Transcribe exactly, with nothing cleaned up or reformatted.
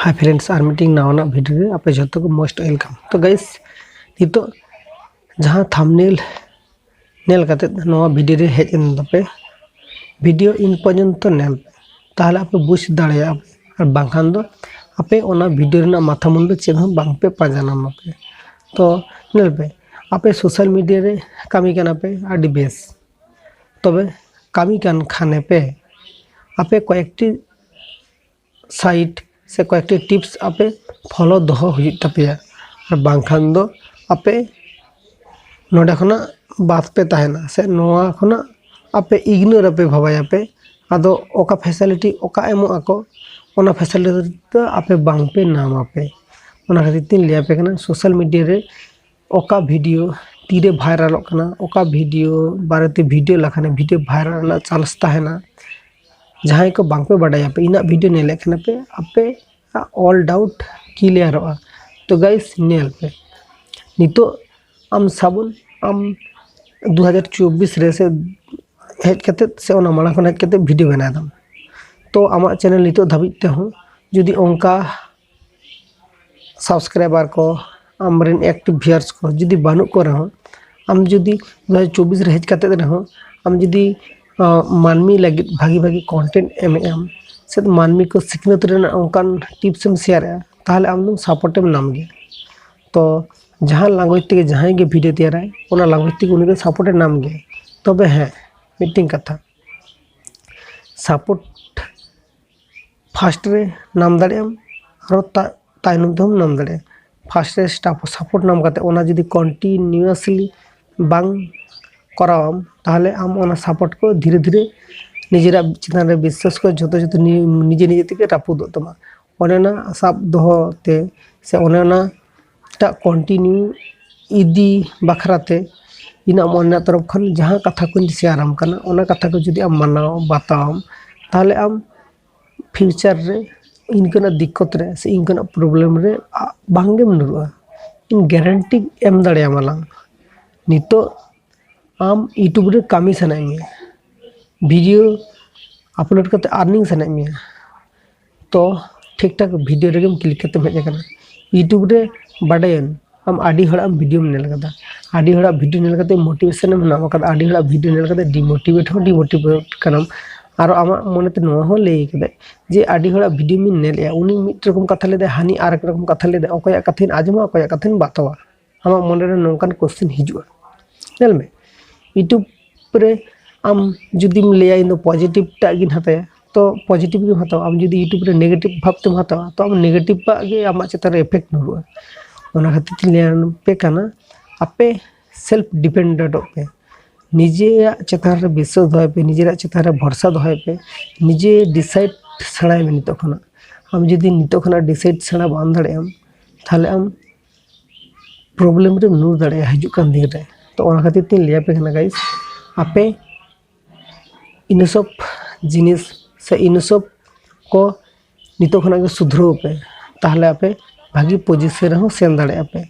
Hi friends, ᱟᱨ ᱢᱤᱫᱴᱤᱝ ᱱᱟᱣᱟᱱᱟᱜ video ᱨᱮ ᱟᱯᱮ ᱡᱷᱚᱛᱚ ᱠᱚ most welcome᱾ ᱛᱚ guys, ᱱᱤᱛᱚᱜ ᱡᱟᱦᱟᱸ ᱛᱷᱟᱢᱵᱱᱮᱞ ᱧᱮᱞ ᱠᱟᱛᱮᱫ ᱱᱚᱣᱟ ᱵᱷᱤᱰᱤᱭᱳ ᱨᱮ ᱦᱮᱡ ᱮᱱ ᱛᱟᱯᱮ, ᱵᱷᱤᱰᱤᱭᱳ ᱤᱱ ᱯᱚᱨᱡᱚᱱᱛᱚ ᱧᱮᱞ ᱯᱮ, ᱛᱟᱦᱚᱞᱮ ᱟᱯᱮ ᱵᱩᱡᱽ ᱫᱟᱲᱮᱭᱟᱜᱼᱟ ᱯᱮ᱾ ᱟᱨ ᱵᱟᱝᱠᱷᱟᱱ ᱫᱚ ᱟᱯᱮ ᱚᱱᱟ ᱵᱷᱤᱰᱤᱭᱳ ᱨᱮᱱᱟᱜ ᱢᱟᱛᱷᱟ ᱢᱩᱱᱰᱩ ᱪᱮᱫ ᱦᱚᱸ ᱵᱟᱝ ᱯᱮ ᱯᱟᱸᱡᱟ ᱧᱟᱢᱟ ᱯᱮ᱾ ᱛᱚ ᱧᱮᱞ ᱯᱮ, ᱟᱯᱮ ᱥᱳᱥᱟᱞ ᱢᱤᱰᱤᱭᱟ ᱨᱮ ᱠᱟᱹᱢᱤ ᱠᱟᱱᱟ ᱯᱮ, ᱟᱹᱰᱤ ᱵᱮᱥ᱾ ᱛᱚᱵᱮ ᱠᱟᱹᱢᱤ ᱠᱟᱱ ᱠᱷᱟᱱᱮ ᱯᱮ, ᱟᱯᱮ ᱠᱚᱭᱮᱠᱴᱤ ᱥᱟᱭᱤᱴ ᱥᱮ ᱠᱚᱭᱮᱠᱴᱤ ᱴᱤᱯᱥ ᱟᱯᱮ ᱯᱷᱳᱞᱳ ᱫᱚᱦᱚ ᱦᱩᱭᱩᱜ ᱛᱟᱯᱮᱭᱟ, ᱟᱨ ᱵᱟᱝᱠᱷᱟᱱ ᱫᱚ ᱟᱯᱮ ᱱᱚᱰᱮ ᱠᱷᱚᱱᱟᱜ ᱵᱟᱫ ᱯᱮ ᱛᱟᱦᱮᱱᱟ, ᱥᱮ ᱱᱚᱣᱟ ᱠᱷᱚᱱᱟᱜ ᱟᱯᱮ ᱤᱜᱽᱱᱳᱨ ᱟᱯᱮ, ᱵᱷᱟᱵᱟᱭᱟᱯᱮ᱾ ᱟᱫᱚ ᱚᱠᱟ ᱯᱷᱮᱥᱟᱞᱤᱴᱤ ᱚᱠᱟ ᱮᱢᱚᱜ ᱟᱠᱚ, ᱚᱱᱟ ᱯᱷᱮᱥᱟᱞᱤᱴᱤ ᱫᱚ ᱟᱯᱮ ᱵᱟᱝ ᱯᱮ ᱧᱟᱢ ᱟᱯᱮ᱾ ᱚᱱᱟ ᱠᱷᱟᱹᱛᱤᱨ ᱛᱤᱧ ᱞᱟᱹᱭ ᱟᱯᱮ ᱠᱟᱱᱟ, ᱥᱳᱥᱟᱞ ᱢᱤᱰᱤᱭᱟ ᱨᱮ ᱚᱠᱟ ᱵᱷᱤᱰᱤᱭᱳ ᱛᱤᱨᱮ ᱵᱷᱟᱭᱨᱟᱞᱚᱜ ᱠᱟᱱᱟ, ᱚᱠᱟ ᱵᱷᱤᱰᱤᱭᱳ ᱵᱟᱨᱮᱛᱮ ᱵᱷᱤᱰᱤᱭᱳ ᱞᱮᱠᱷᱟᱱ ᱵᱷᱤᱰᱤᱭᱳ ᱵᱷᱟᱭᱨᱟᱞ ᱨᱮᱱᱟᱜ ᱪᱟᱱᱥ ᱛᱟᱦᱮᱱᱟ᱾ ᱡᱟᱦᱟᱸᱭ ᱠᱚ ᱵᱟᱝ ᱯᱮ ᱵᱟᱰᱟᱭᱟ, ᱯᱮ ᱤᱧᱟᱹᱜ ᱵᱷᱤᱰᱤᱭᱳ ᱧᱮᱞᱮᱫ ᱠᱟᱱᱟ ᱯᱮ, ᱟᱯᱮ ᱚᱞ ᱰᱟᱣᱩᱴ ᱠᱞᱤᱭᱟᱨᱚᱜᱼᱟ᱾ ᱛᱚ ᱜᱟᱭᱤᱥ, ᱧᱮᱞ ᱯᱮ, ᱱᱤᱛᱚᱜ ᱟᱢ ᱥᱟᱵᱚᱱ, ᱟᱢ ᱫᱩ ᱦᱟᱡᱟᱨ ᱪᱚᱵᱵᱤᱥ ᱨᱮ ᱥᱮ ᱦᱮᱡ ᱠᱟᱛᱮᱫ ᱥᱮ ᱚᱱᱟ ᱢᱟᱲᱟᱝ ᱠᱷᱚᱱ ᱦᱮᱡ ᱠᱟᱛᱮᱫ ᱵᱷᱤᱰᱤᱭᱳ ᱵᱮᱱᱟᱣ ᱫᱟᱢ, ᱛᱚ ᱟᱢᱟᱜ ᱪᱮᱱᱮᱞ ᱱᱤᱛᱚᱜ ᱫᱷᱟᱹᱵᱤᱡ ᱛᱮᱦᱚᱸ ᱡᱩᱫᱤ ᱚᱱᱠᱟ ᱥᱟᱵᱥᱠᱨᱟᱭᱵᱟᱨ ᱠᱚ, ᱟᱢᱨᱮᱱ ᱮᱠᱴᱤᱵᱷ ᱵᱷᱤᱭᱟᱨᱥ ᱠᱚ ᱡᱩᱫᱤ ᱵᱟᱹᱱᱩᱜ ᱠᱚ ᱨᱮᱦᱚᱸ, ᱟᱢ ᱡᱩᱫᱤ ᱫᱩ ᱦᱟᱡᱟᱨ ᱪᱚᱵᱵᱤᱥ ᱨᱮ ᱦᱮᱡ ᱠᱟᱛᱮᱫ ᱨᱮᱦᱚᱸ ᱟᱢ ᱡᱩᱫᱤ, ᱟᱸ, ᱢᱟᱹᱱᱢᱤ ᱞᱟᱹᱜᱤᱫ ᱵᱷᱟᱜᱤ ᱵᱷᱟᱜᱤ ᱠᱚᱱᱴᱮᱱᱴ ᱮᱢᱮᱫ ᱟᱢ, ᱥᱮ ᱢᱟᱹᱱᱢᱤ ᱠᱚ ᱥᱤᱠᱷᱱᱟᱹᱛ ᱨᱮᱱᱟᱜ ᱚᱱᱠᱟᱱ ᱴᱤᱯᱥ ᱮᱢ ᱥᱮᱭᱟᱨᱮᱫᱼᱟ, ᱛᱟᱦᱚᱞᱮ ᱟᱢ ᱫᱚ ᱥᱟᱯᱳᱨᱴ ᱮᱢ ᱧᱟᱢ ᱜᱮᱭᱟ᱾ ᱛᱚ ᱡᱟᱦᱟᱸ ᱞᱟᱝᱜᱩᱭᱮᱡᱽ ᱛᱮᱜᱮ ᱡᱟᱦᱟᱸᱭ ᱜᱮ ᱵᱷᱤᱰᱤᱭᱳ ᱛᱮᱭᱟᱨᱟᱭ, ᱚᱱᱟ ᱞᱟᱝᱜᱩᱭᱮᱡᱽ ᱛᱮᱜᱮ ᱩᱱᱤ ᱫᱚ ᱥᱟᱯᱳᱨᱴ ᱮ ᱧᱟᱢ ᱜᱮᱭᱟ᱾ ᱛᱚᱵᱮ ᱦᱮᱸ, ᱢᱤᱫᱴᱮᱱ ᱠᱟᱛᱷᱟ, ᱥᱟᱯᱳᱨᱴ ᱯᱷᱟᱥᱴ ᱨᱮ ᱧᱟᱢ ᱫᱟᱲᱮᱭᱟᱜ ᱟᱢ, ᱟᱨᱚ ᱛᱟ-, ᱛᱟᱭᱱᱚᱢ ᱛᱮᱦᱚᱸᱢ ᱧᱟᱢ ᱫᱟᱲᱮᱭᱟᱜᱼᱟ᱾ ᱯᱷᱟᱥᱴ ᱨᱮ ᱥᱟᱯᱳᱨᱴ ᱧᱟᱢ ᱠᱟᱛᱮ ᱚᱱᱟ ᱡᱩᱫᱤ ᱠᱚᱱᱴᱤᱱᱤᱭᱩᱣᱟᱥᱞᱤ ᱵᱟᱝ ᱠᱚᱨᱟᱣᱟᱢ, ᱛᱟᱦᱚᱞᱮ ᱟᱢ ᱚᱱᱟ ᱥᱟᱯᱳᱨᱴ ᱠᱚ ᱫᱷᱤᱨᱮ ᱫᱷᱤᱨᱮ ᱱᱤᱡᱮᱨᱟᱜ ᱪᱮᱛᱟᱱ ᱨᱮ ᱵᱤᱥᱥᱟᱹᱥ ᱠᱚ ᱡᱷᱚᱛᱚ ᱡᱷᱚᱛᱚ ᱱᱤ-, ᱱᱤᱡᱮ ᱱᱤᱡᱮ ᱛᱮᱜᱮ ᱨᱟᱹᱯᱩᱫᱚᱜ ᱛᱟᱢᱟ᱾ ᱚᱱᱮ ᱚᱱᱟ ᱥᱟᱵ ᱫᱚᱦᱚ ᱛᱮ ᱥᱮ ᱚᱱᱮ ᱚᱱᱟᱴᱟᱜ ᱠᱚᱱᱴᱤᱱᱤᱭᱩ ᱤᱫᱤ ᱵᱟᱠᱷᱨᱟ ᱛᱮ ᱤᱧᱟᱹᱜ ᱢᱚᱱᱮ ᱨᱮᱱᱟᱜ ᱛᱚᱨᱚᱯ ᱠᱷᱚᱱ ᱡᱟᱦᱟᱸ ᱠᱟᱛᱷᱟ ᱠᱚᱧ ᱥᱮᱭᱟᱨᱟᱢ ᱠᱟᱱᱟ, ᱚᱱᱟ ᱠᱟᱛᱷᱟ ᱠᱚ ᱡᱩᱫᱤ ᱟᱢ ᱢᱟᱱᱟᱣ ᱵᱟᱛᱟᱣᱟᱢ, ᱛᱟᱦᱚᱞᱮ ᱟᱢ ᱯᱷᱤᱭᱩᱪᱟᱨ ᱨᱮ ᱤᱱᱠᱟᱹᱱᱟᱜ ᱫᱤᱠᱠᱚᱛ ᱨᱮ ᱥᱮ ᱤᱱᱠᱟᱹᱱᱟᱜ ᱯᱨᱚᱵᱞᱮᱢ ᱨᱮ ᱟ-, ᱵᱟᱝᱜᱮᱢ ᱧᱩᱨᱩᱜᱼᱟ᱾ ᱤᱧ ᱜᱮᱨᱮᱱᱴᱤ ᱮᱢ ᱫᱟᱲᱮᱭᱟᱢᱟ ᱞᱟᱝ᱾ ᱱᱤᱛᱚᱜ ᱟᱢ YouTube ᱨᱮ ᱠᱟᱹᱢᱤ ᱥᱟᱱᱟᱭᱮᱫ ᱢᱮᱭᱟ, ᱵᱷᱤᱰᱤᱭᱳ ᱟᱯᱞᱳᱰ ᱠᱟᱛᱮ ᱟᱨᱱᱤᱝ ᱥᱟᱱᱟᱭᱮᱫ ᱢᱮᱭᱟ, ᱛᱚ ᱴᱷᱤᱠ ᱴᱷᱟᱠ ᱵᱷᱤᱰᱤᱭᱳ ᱨᱮᱜᱮᱢ ᱠᱞᱤᱠ ᱠᱟᱛᱮᱢ ᱦᱮᱡ ᱟᱠᱟᱱᱟ᱾ YouTube ᱨᱮ ᱵᱟᱰᱟᱭᱟᱹᱧ ᱟᱢ ᱟᱹᱰᱤ ᱦᱚᱲᱟᱜ ᱵᱷᱤᱰᱤᱭᱳᱢ ᱧᱮᱞ ᱠᱟᱫᱟ, ᱟᱹᱰᱤ ᱦᱚᱲᱟᱜ ᱵᱷᱤᱰᱤᱭᱳ ᱧᱮᱞ ᱠᱟᱛᱮ ᱢᱳᱴᱤᱵᱷᱮᱥᱚᱱ ᱮᱢ ᱧᱟᱢ ᱟᱠᱟᱫᱟ, ᱟᱹᱰᱤ ᱦᱚᱲᱟᱜ ᱵᱷᱤᱰᱤᱭᱳ ᱧᱮᱞ ᱠᱟᱛᱮ ᱰᱤᱢᱳᱴᱤᱵᱷᱮᱴ ᱦᱚᱸ ᱰᱤᱢᱳᱴᱤᱵᱷᱮᱴ ᱠᱟᱱᱟᱢ᱾ ᱟᱨ ᱟᱢᱟᱜ ᱢᱚᱱᱮᱛᱮ ᱱᱚᱣᱟ ᱦᱚᱸ ᱞᱟᱹᱭ ᱠᱟᱫᱟᱭ ᱡᱮ ᱟᱹᱰᱤ ᱦᱚᱲᱟᱜ ᱵᱷᱤᱰᱤᱭᱳ ᱢᱤᱧ ᱧᱮᱞᱮᱜᱼᱟ, ᱩᱱᱤ ᱢᱤᱫ ᱨᱚᱠᱚᱢ ᱠᱟᱛᱷᱟ ᱞᱟᱹᱭᱫᱟᱭ, ᱦᱟᱹᱱᱤ ᱟᱨ ᱮᱠ ᱨᱚᱠᱚᱢ ᱠᱟᱛᱷᱟ ᱞᱟᱹᱭᱫᱟᱭ, ᱚᱠᱚᱭᱟᱜ ᱠᱟᱛᱷᱟᱧ ᱟᱸᱡᱚᱢᱟ, ᱚᱠᱚᱭᱟᱜ ᱠᱟᱛᱷᱟᱧ ᱵᱟᱛᱟᱣᱟ᱾ ᱟᱢᱟᱜ ᱢᱚᱱᱮᱨᱮ ᱱᱚᱝᱠᱟᱱ ᱠᱚᱥᱪᱮᱱ ᱦᱤᱡᱩᱜᱼᱟ᱾ ᱧᱮᱞ ᱢᱮ, YouTube ᱨᱮ ᱟᱢ ᱡᱩᱫᱤᱢ ᱞᱟᱹᱭᱟ ᱤᱧ ᱫᱚ ᱯᱚᱡᱮᱴᱤᱵᱷ ᱴᱟᱜ ᱜᱤᱧ ᱦᱟᱛᱟᱭᱟ, ᱛᱚ ᱯᱚᱡᱮᱴᱤᱵᱷ ᱜᱮᱢ ᱦᱟᱛᱟᱣᱟ᱾ ᱟᱢ ᱡᱩᱫᱤ YouTube ᱨᱮ ᱱᱮᱜᱮᱴᱤᱵᱷ ᱵᱷᱟᱵ ᱛᱮᱢ ᱦᱟᱛᱟᱣᱟ, ᱛᱚ ᱟᱢ ᱱᱮᱜᱮᱴᱤᱵᱷ ᱟᱜ ᱜᱮ ᱟᱢᱟᱜ ᱪᱮᱛᱟᱱ ᱨᱮ ᱮᱯᱷᱮᱠᱴ ᱧᱩᱨᱩᱜᱼᱟ᱾ ᱚᱱᱟ ᱠᱷᱟᱹᱛᱤᱨ ᱛᱤᱧ ᱞᱟᱹᱭ ᱟᱯᱮ ᱠᱟᱱᱟ, ᱟᱯᱮ ᱥᱮᱞᱯ ᱰᱤᱯᱮᱱᱰᱮᱰᱚᱜ ᱯᱮ, ᱱᱤᱡᱮᱨᱟᱜ ᱪᱮᱛᱟᱱ ᱨᱮ ᱵᱤᱥᱥᱟᱥ ᱫᱚᱦᱚᱭ ᱯᱮ, ᱱᱤᱡᱮᱨᱟᱜ ᱪᱮᱛᱟᱱ ᱨᱮ ᱵᱷᱚᱨᱥᱟ ᱫᱚᱦᱚᱭ ᱯᱮ, ᱱᱤᱡᱮ ᱰᱤᱥᱟᱭᱤᱰ ᱥᱮᱬᱟᱭ ᱢᱮ ᱱᱤᱛᱚᱜ ᱠᱷᱚᱱᱟᱜ᱾ ᱟᱢ ᱡᱩᱫᱤ ᱱᱤᱛᱚᱜ ᱠᱷᱚᱱᱟᱜ ᱰᱤᱥᱟᱭᱤᱰ ᱥᱮᱬᱟ ᱵᱟᱢ ᱫᱟᱲᱮᱭᱟᱜᱼᱟ, ᱛᱟᱦᱚᱞᱮ ᱟᱢ ᱯᱨᱚᱵᱞᱮᱢ ᱨᱮᱢ ᱧᱩᱨ ᱫᱟᱲᱮᱭᱟᱜᱼᱟ ᱦᱤᱡᱩᱜ ᱠᱟᱱ ᱫᱤᱱ ᱨᱮ᱾ ᱛᱚ ᱚᱱᱟ ᱠᱷᱟᱹᱛᱤᱨ ᱛᱤᱧ ᱞᱟᱹᱭ ᱟᱯᱮ ᱠᱟᱱᱟ ᱜᱟᱭᱤᱥ, ᱟᱯᱮ ᱤᱱᱟᱹ ᱥᱚᱵ ᱡᱤᱱᱤᱥ ᱥᱮ ᱤᱱᱟᱹ ᱥᱚᱵ ᱠᱚ ᱱᱤᱛᱚᱜ ᱠᱷᱚᱱᱟᱜ ᱜᱮ ᱥᱩᱫᱷᱨᱟᱹᱣ ᱯᱮ, ᱛᱟᱦᱚᱞᱮ ᱟᱯᱮ ᱵᱷᱟᱹᱜᱤ ᱯᱚᱡᱤᱥᱚᱱ ᱨᱮᱦᱚᱸ ᱥᱮᱱ ᱫᱟᱲᱮᱭᱟᱜᱼᱟ ᱯᱮ᱾